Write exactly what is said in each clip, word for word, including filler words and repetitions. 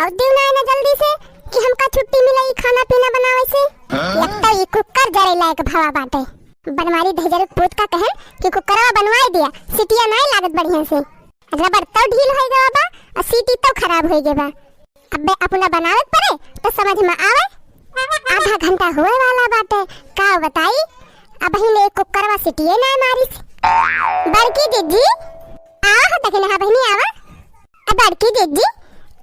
उस दिन ना आए ना जल्दी से कि हमका छुट्टी मिले ई खाना पीना बनावे से। एक तो ई कुकर जरे लायक भवा बाटे। बनवारी दहिजरक पूत का कहन कि कुकरवा बनवाई दिया, सिटिया नाई लागत बढ़िया से। रबड़ तो ढील होई गवा बा, और सीटी तो खराब होई गवा बा। अबे अपना बनावे के परे तो समझ में आवे। आधा घंटा होए वाला बाटे, का बताई, अबहिन कुकरवा सिटिये ना मारिस। बड़की जिज्जी, आवा हो दखिनहा बहिनी, आवा। अब बड़की जिज्जी,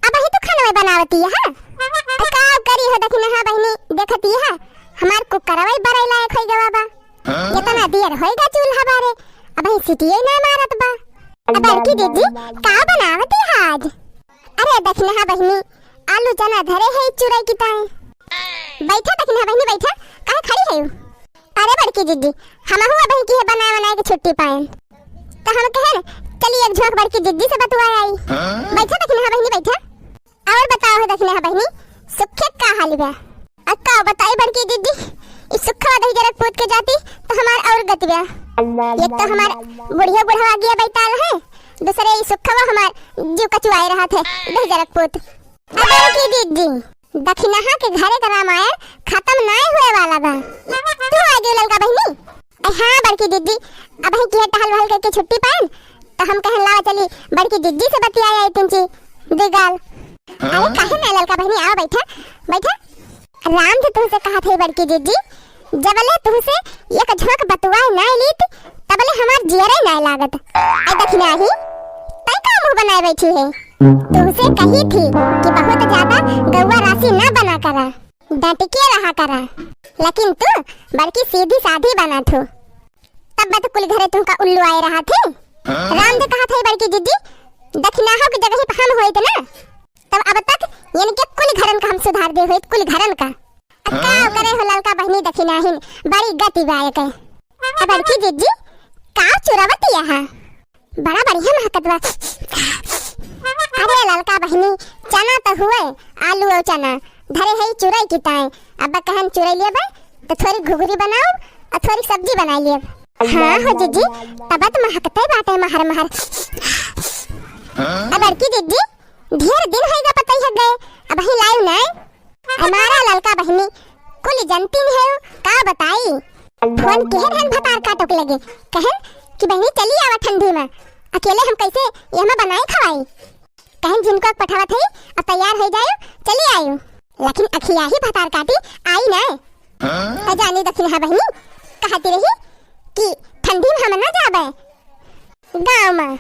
अबही तो खानवा बनावती है, हाँ? अब का करी हो दखिनहा बहिनी, देखती है, हमार कुकरवा ही बरे लायक होई गवा बा। इतना देर होई गा चूल्हा बारे, अबही सिटिये ना मारत बा। अब बड़की जिज्जी, का बनावती है आज? अरे दखिनहा बहिनी, आलू चना धरे है चुरई की ताई। बैठा दखिनहा बहिनी, बैठा, काहे खड़ी है? अरे बड़की जिज्जी, हमहू अबही की है बनाए बनाए के छुट्टी पाएन, तो हम कहेन, चली एक झोंक बड़की जिज्जी से बतुआ आई। बैठा दखिनहा बहिनी, बैठा। और बताओ हो दखिनहा बहिनी, सुखे का हाल बा? अब का बताई बड़की जिज्जी, ई सुखवा दहिजरक पूत के जाती तो हमार और गति बा। एक तो हमार बुढ़िया बुढ़वा गिया बैताल है, दूसरे ई सुखवा हमार जीव कचुआए रहत है दहिजरक पूत। अब बड़की जिज्जी, दखिनहा के घरे का रामायण खत्म नाय होए वाला बा। तू आ गई ललका बहिनी। ए हाँ बड़की जिज्जी, अबही की है टहल वहल करके छुट्टी पाएन, तो हम कहन लावा चली बड़की जिज्जी से बतिया आई तीन ची दुई गाल। अरे काहे ना ललका बहिनी, आओ बैठा, बैठा। राम जी तुहसे कहा थे बड़की जिज्जी, जबले तुहसे एक झोंक बतुआए ना लीत, तबले हमार जियरे ना लागत। ए दखिनहा ही, तै का मुंह बनाए बैठी है? तुहसे कही थी कि बहुत ज्यादा गौवा रासी ना बना करा, डट के रहा करा, लेकिन तू बड़की सीधी साधी बना थू। तब बत कुल घरे तुमका उल्लू आए रहा थे। राम जी कहा थे बड़की जिज्जी, दखिनहा के जगह पे हम होइत ना, तब अब तक इनके कुल घरन का हम सुधार दे होइत, कुल घरन का। अब का करे हो ललका बहिनी दखिनहिन, बड़ी गति बा एके। अब बड़की जिज्जी, का चुरावती यहाँ? बड़ा बढ़िया महकत बा। अरे ललका बहिनी, चना तो हुए, आलू और चना धरे है चुरई की ताई। अब कहन चुरई लेबे, तो थोड़ी घुघरी बनाओ और थोड़ी सब्जी बनाई लेब। हाँ हो जिज्जी, तब तो महकते बाटे महर महर। अब बड़की जिज्जी, ढेर दिन होइगा पतई हक गए, अबही लायू नाय। हमारा ललका बहिनी कुल जनती है, का बताई। फोन केहे रहन भतार काटो के लगे, कहन कि बहिनी चली आवा ठंडी में, अकेले हम कैसे यहाँ बनाए खवाई। कहन जिनको पठावत है, अब तैयार हो जायो, चली आयो। लेकिन अखिया ही भतार काटी आई ना। अजानी दखिनहा बहिनी कहती रही कि ठंडी में हम ना जाबे गाँव में।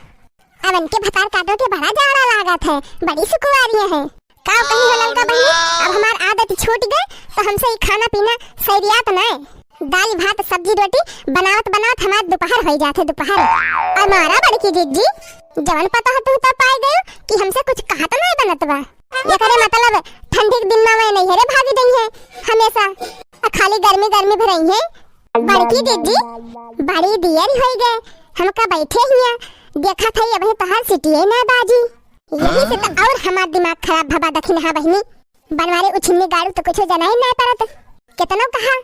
अब इनके भतार काटो के बड़ा जाड़ा लागत है, बड़ी सुकुवारी है। का कही हो ललका बहिनी, अब हमार आदत छूट गए तो हमसे ही खाना पीना सैरियात नाय। दाल भात सब्जी रोटी बनावत बनावत हमार दोपहर होई जात है, दोपहर। और मारा बड़की जिज्जी, जवन पता है तू तो पाए गयो कि हमसे कुछ कहा तो नहीं बनत बा। एकरे मतलब ठंडी के दिन में वह नैहरे भागी जाई है हमेशा, और खाली गर्मी गर्मी भरई है। बड़की जिज्जी, बड़ी दियर होई गए, हमका बैठे हिया, देखा था अबही तोहार सिटिये ना बाजी। यही से तो और हमार दिमाग खराब भबा दखिनहा बहिनी। बनवारी उछिन्नी गाड़ू तो कुछ जनाई ना परत। केतनो कहा,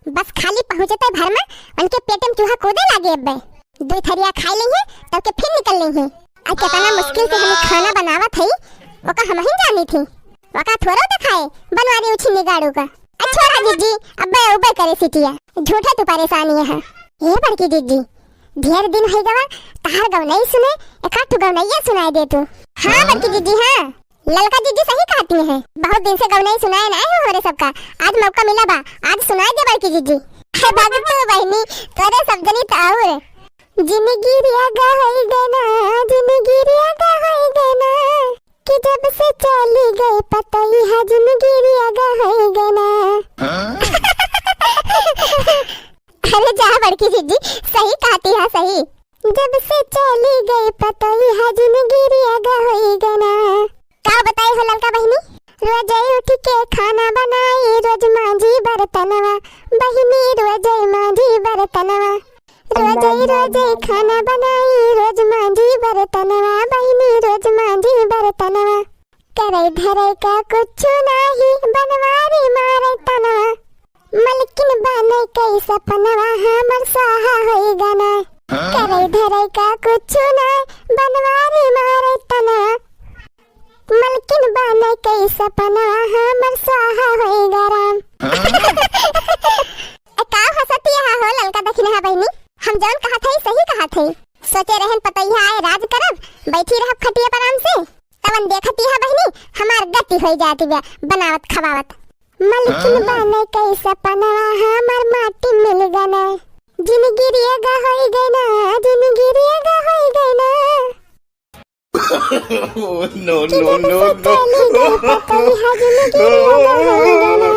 बस खाली पहुँचते भर में उनके पेट में चूहा कूदे लागे अब्बे। दुई थरिया खाई लेंगे, तब के फिर निकल लेंगे। आ केतना मुश्किल से हम खाना बनावत हई, ओका हमहिन जानी थी। ओका थोड़ो देखाए बनवारी उछिन्नी गाड़ू का। आ छोड़ा जिज्जी, अब्बे उबे करे सिटिया, झूठे तू परेशानी है। हे बड़की जिज्जी, ढेर दिन होई गवा, तहार गवनई सुने, एकाध ठो गवनइया सुनाई दे तू। हाँ बड़की जिज्जी, हाँ, ललका जिज्जी सही कहती है, बहुत दिन से गवनई सुनाए ना हो हमरे सबका, आज मौका मिला बा, आज सुनाई दे बड़की जिज्जी। हे भगतू बहिनी, तोरे सब जनी तो और। जिनगी रिया गा होई गना, जिनगी रिया गा होई गना, कि जब से चली गई पतई है, जिनगी रिया गा होई गना। अरे जा बड़की जिज्जी, सही कहती है, सही। जब से चली गई पतई है, जिनगी रिया गा होई गना। का बताई हो ललका बहिनी? रोजई उठ के खाना बनाई, रोज मांजी बर्तनवा, बहिनी रोजई मांजी बर्तनवा। रोजई रोजई खाना बनाई, रोज मांजी बर्तनवा, बहिनी रोज मांजी बर्तनवा। करे धरे का कुछ नाही, बनवारी मारे तनवा। मलकिन बने कई सपनवा, हमर साहा होई गना। करे धरे का कुछ नाही, बनवारी मारे तनवा। मलकिन बने कई सपना हमर स्वाहा होई गरम। ए, का हंसतिया हो ललका दखिनहा बहिनी? हम जौन कहत हई, सही कहत हई। सोचे रहन पतोहिया आए राज करब, बैठी रहब खटिया पर आराम से। तवन देखतिया बहिनी, हमार गति होई जाती बा बनावत खवावत। मलकिन बने के सपनवा हमर माटी मिल गना। जिनगी रियगा होई गना, जिनगी रियगा होई गना। Oh, no, कि no, जब no, से no। चली गई पतोहिया जिनगी रियगा होई गना।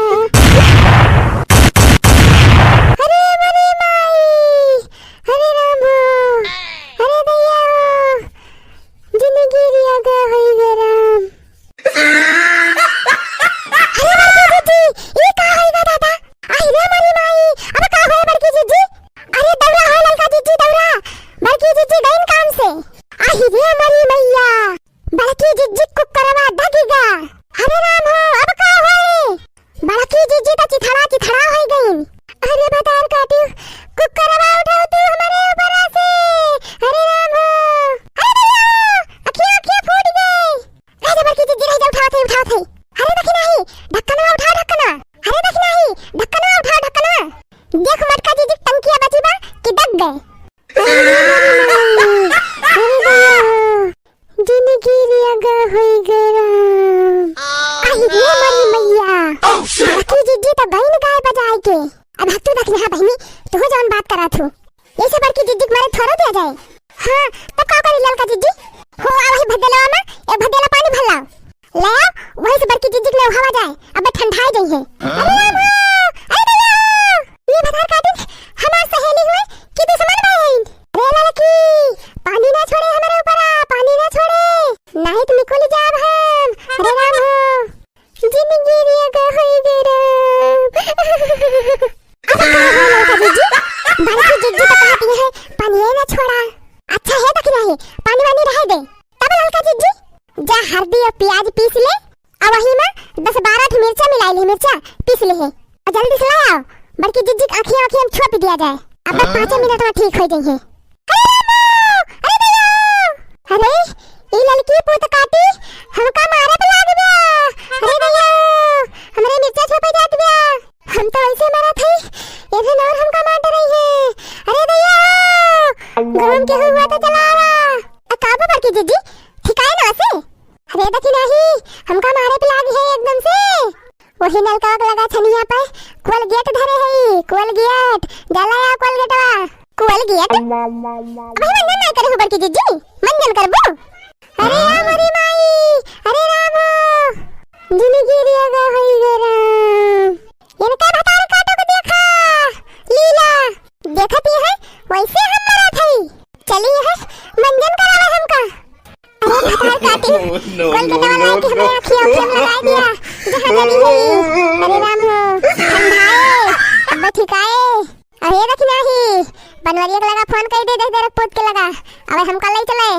अरे मोरी माई, अरे राम हो, अरे दैया हो, जिनगी रियगा होई गना। अरे बड़की जिज्जी, ई का होई गा दादा? आई रे मोरी माई, अब का होई बड़की जिज्जी? अरे दौड़ा हो ललका जिज्जी, दौड़ा। बड़की जिज्जी गईन काम से। आई रे मोरी मैया, बड़की जिज्जी कुकरवा ढकी गा। अरे राम हो, अब का होई? बड़की जिज्जी त चिथड़ा चिथड़ा होई गईन। अरे भतार काटी, कुकरवा उठाओ तू हमरे ऊपर से। अरे राम हो, अरे दैया हो, अखिया अखिया फूट गई। रह जा बड़की जिज्जी, रह जा, उठावत हई, उठावत हई। अरे दखिनही, ढक्कनवा उठाओ, ढक्कनवा। अरे दखिनही, ढक्कनवा उठाओ, ढक्कनवा। देख मटका जिज्जी टंकिया बची बा कि डक गए। अरे दैया, जिनगी रियगा होई गरम। आई रे मोरी मैया। बड़की जिज्जी त गईन गाय बजाए के। अब हत्तू दखिनहा बहिनी, तू जौन बात करत हो। यही से बड़की जिज्जी के मारे थोड़ो दिया जाए। हाँ, तब का करी ललका जिज्जी? हो, आ वही भदेलवा में एक भदेला पानी भर लाओ। ले आओ, वही से बड़की जिज्जी के नौहावा जाए, अब ठंडाए जाई है। अरे राम हो, अरे दैया हो, ये भतार काटिन हमार सहेली हुए कि दुश्मन बहिन? अरे ललकी, पानी ना छोड़े हमारे ऊपर, आ, पानी ना छोड़े, नहीं तो निकल जाब हम। अरे राम हो। जिनगी रियगा होई गरम। अब का हो ललका जिज्जी? बड़की जिज्जी तो कहती है, "पानिये ना छोड़ा।" अच्छा है दखिनही, पानी वानी रहे दे। तब ललका जिज्जी, जा हरदी और प्याज पीस ले, और वही में दस बारह ठो मिर्चा मिलाई ली, मिर्चा पीस ले है, और जल्दी से ला आओ, बड़की जिज्जी के आँखिया आँखिया में छोप दिया जाए, अब बस पाँचे मिनट में ठीक हो जाइए। अरे रामो! अरे दैया! अरे, ई ललकी पूत काटी, हमका मारे पे लाग गया। अरे दैया! हमरे मिर्चा छोपे जात गया। हम तो ऐसे मरत हई, ये दिन और हमका मार रही है। अरे दैया! गाँव के हुआ तो चला आवा। आ, का बा बड़की जिज्जी? ठिकाए ना से? अरे दखिनही, हमका मारे पे लाग है एकदम से। वही नलका के लगा छनिया पे कोलगेट धरे हई, कोलगेट, डाला या कोलगेटवा, कोलगेट। अबे मंजन नाय करे हो बड़की जिज्जी, मंजन करबो? अरे आ मोरी माई, अरे राम, जिनगी रियगा होई गे राम। इनका भतार काटो के देखा, लीला, देखत ही है, वैसे हम मरत हई। चली है, मंजन करावे हमका। अरे भतार काटी, no, no, कोलगेटवा no, लाके no। हमरे आँखिया, आँखिया में लगाई दिया। जहाँ जली गई। अरे राम हो, ठंडाए, अब ठिकाए। अरे दखिनही, बनवरिया के लगा फोन कर दे, दे, दे, पूत के लगा। अबे हमका ले चले,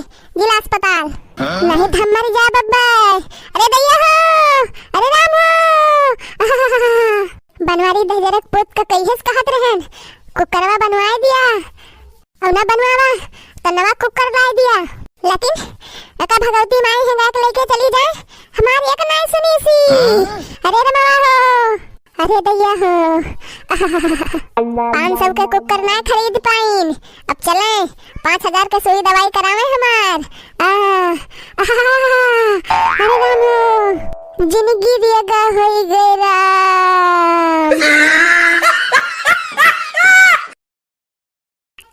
जिला अस्पताल। हाँ? नहीं तो हम मर जाए बब्बे। अरे दैया हो, अरे राम हो। बनवारी दहिजरक पूत का कहियस कहत रहन, कुकरवा बनवाए दिया। और ना बनवावा, तो नवा कुकर लाए दिया। लेकिन एका भगवती माई हेंगा के लेके चली जाए, हमार एक नाय सुनी सी। हाँ? अरे रमवा हो, अरे दैया हो। पाँच सौ के कुकर ना खरीद पाइन, अब चले पाँच हजार के सुई दवाई करावे हमार। आ, अरे राम हो, जिनगी रियगा होई गे राम।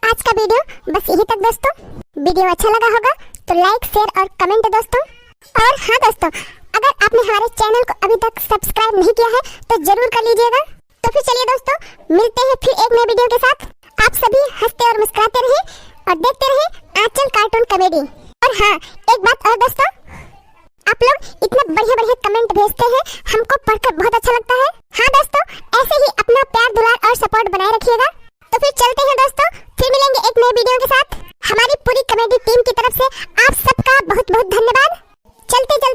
आज का वीडियो बस यहीं तक दोस्तों। वीडियो अच्छा लगा होगा तो like, share और comment दोस्तों। और हाँ दोस्तों, अगर आपने हमारे channel को अभी तक subscribe नहीं किया है तो जरूर कर लीजिएगा। तो फिर चलिए दोस्तों, मिलते हैं फिर एक नए वीडियो के साथ। आप सभी हंसते और मुस्कुराते रहें और देखते रहें आंचल cartoon comedy। और हाँ, एक बात और दोस्तों, आप लोग इतना बढ़िया बढ़िया comment भेजते हैं, हमको पढ़कर बहुत अच्छा लगता है। हाँ दोस्तों, ऐसे ही अपना प्यार, दुलार और support बनाए रखिएगा। तो फिर चलते हैं दोस्तों, फिर मिलेंगे एक नए वीडियो के साथ। हमारी पूरी comedy team की तरफ से आप सबका बहुत बहुत धन्यवाद। चलते चलते